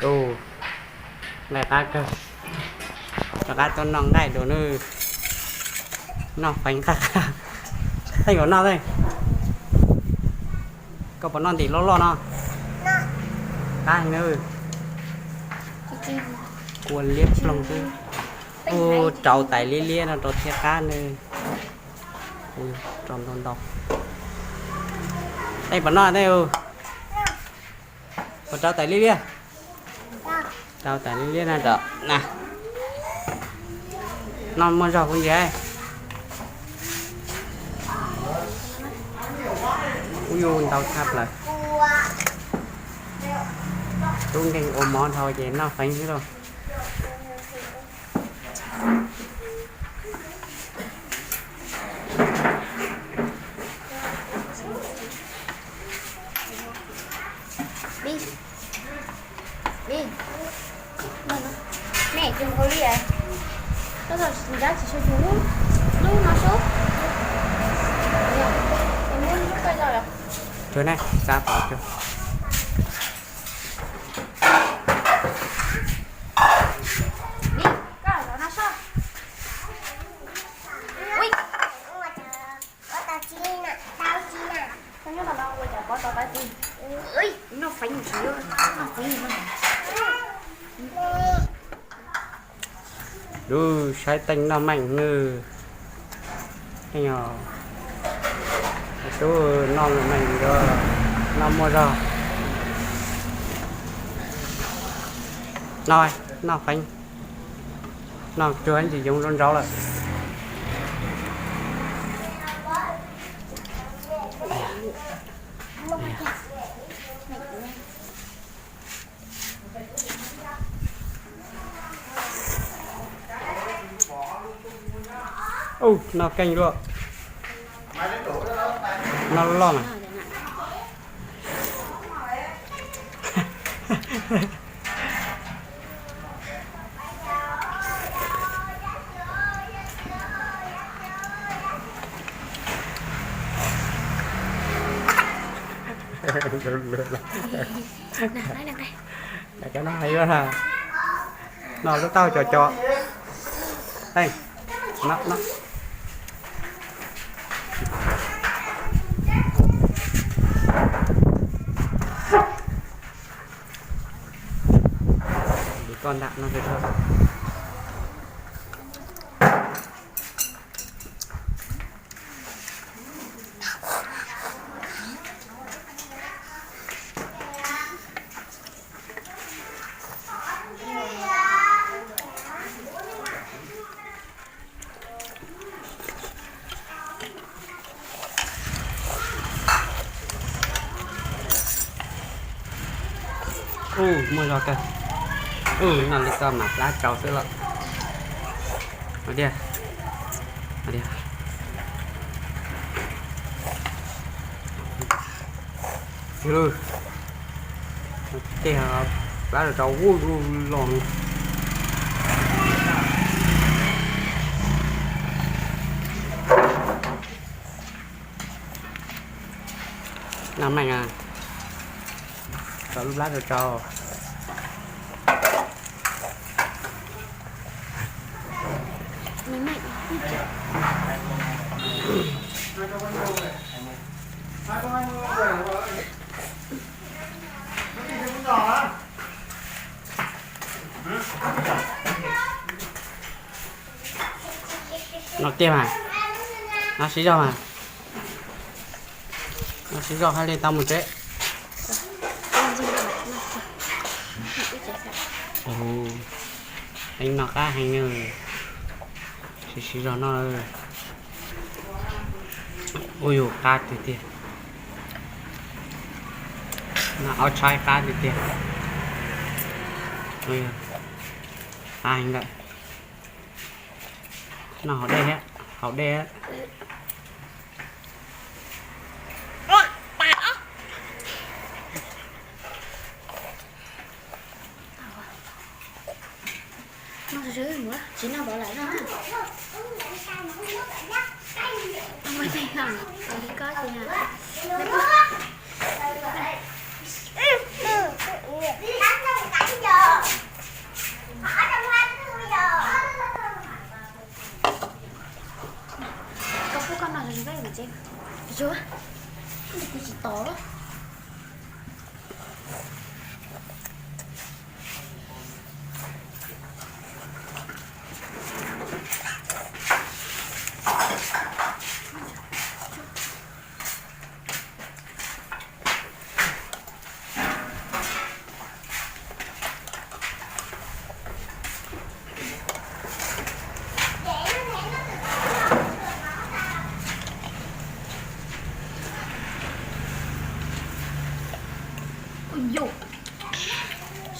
Tus nqaij qab kawg, rov qab tuaj noj nqaij dua nawb. Noj feev qab qab. Theej, puas noj theej? Koj puas noj ntim loj loj no? Qab heev nawb. Kua liab ploog xwb. Ua rau tais liab liab no rau thiaj qab nawb. Rau ntau ntau. Theej, puas noj theej? Puas rau tais liab liab? Rau tais liab liab no rau na. Noj muaj zog kuv ntsia. Ub, yus ntau tshaj plaws. Tub nkeeg ua mov dhau ces noj feev xwb lauj. Mej, cog nkaus li, tab tom nrab tsis tshua cug lub, lub no sub. Muab lub koj cog. Cog ne, xav pom cog. Koj los no sub. Ui, koj nyob no ua cas pov tau tau ti. Noj feev tsis noj feev no. Lub saib teej noj meej nws. Tub noj meej, noj muaj zog. Noj, noj feev. Noj cuag ntsis yoov zov ntsauv lawm. Ub, noj keej dua. Noj loj loj mas. Cov no hais yuav, no lub taub hau cos cos. Ej, no, no. Koj ntam no. Ub, muaj zog kawg. Ub, noj li koj mam plab tsau xwb los. Ua diag, ua diag. Tej plab rau rau ub los. Noj meej, rau lub plab rau rau. No tiag mas, no siv zog mas, no siv zog hais li tau mus tsev. Ub, no qab heev, siv siv zog no. Ub, yus qab tiag tiag. No ob tshaib qab tiag tiag. Qab heev lawm. No haus dej thiab, haus dej. Tsis noj pov lawm no.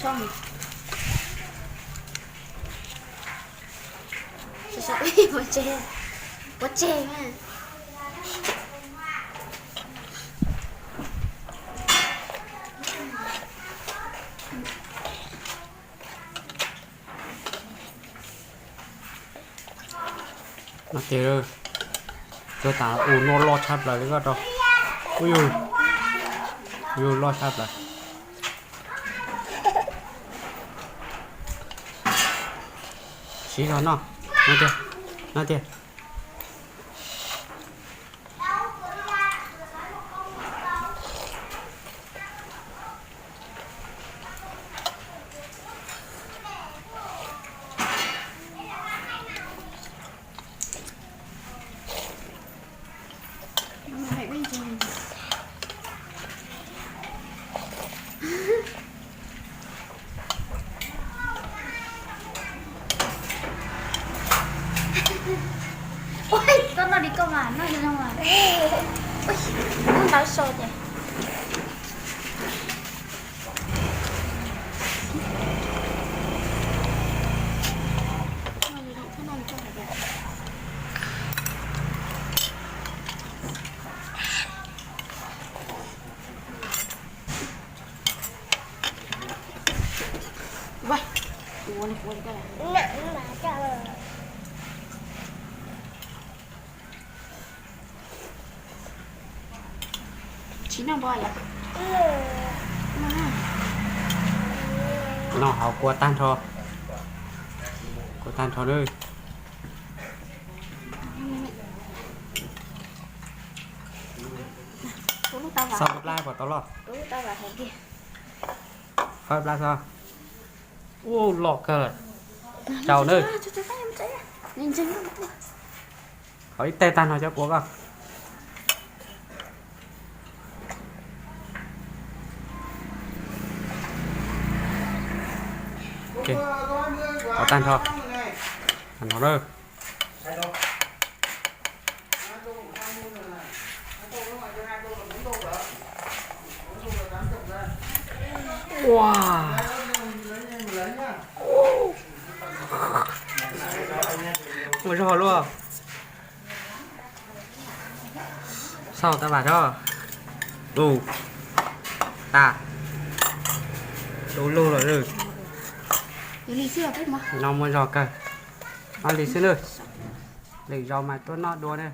Pov tseg, pov tseg. No ces, tuag tas, ua no loj tshaj plaws li koj rau. Ub yug, yug loj tshaj plaws. Siv zog noj, no tiag, no tiag. Ua, koj noj li koj mas noj li no mas. Ub, ntawv so ces. Tsis noj npo yom? Noj hauv kua tag nrho. Kua tag nrho nawb. Xauj plab puas tau loj? Fawb plab xauj. Ub, loj kawg lawm. Rau nawb. Hauv ib teg tag nrho cov kua koj. Hauv tag nrho. Tag nrho nawb. Ua, ua zog luaj. Xauj tab vam tso. Tus tas, tus lug lawm lwm. No muaj zog kawg. Noj li xwb nawb. Lwm zaus mas tuaj noj dua nawb.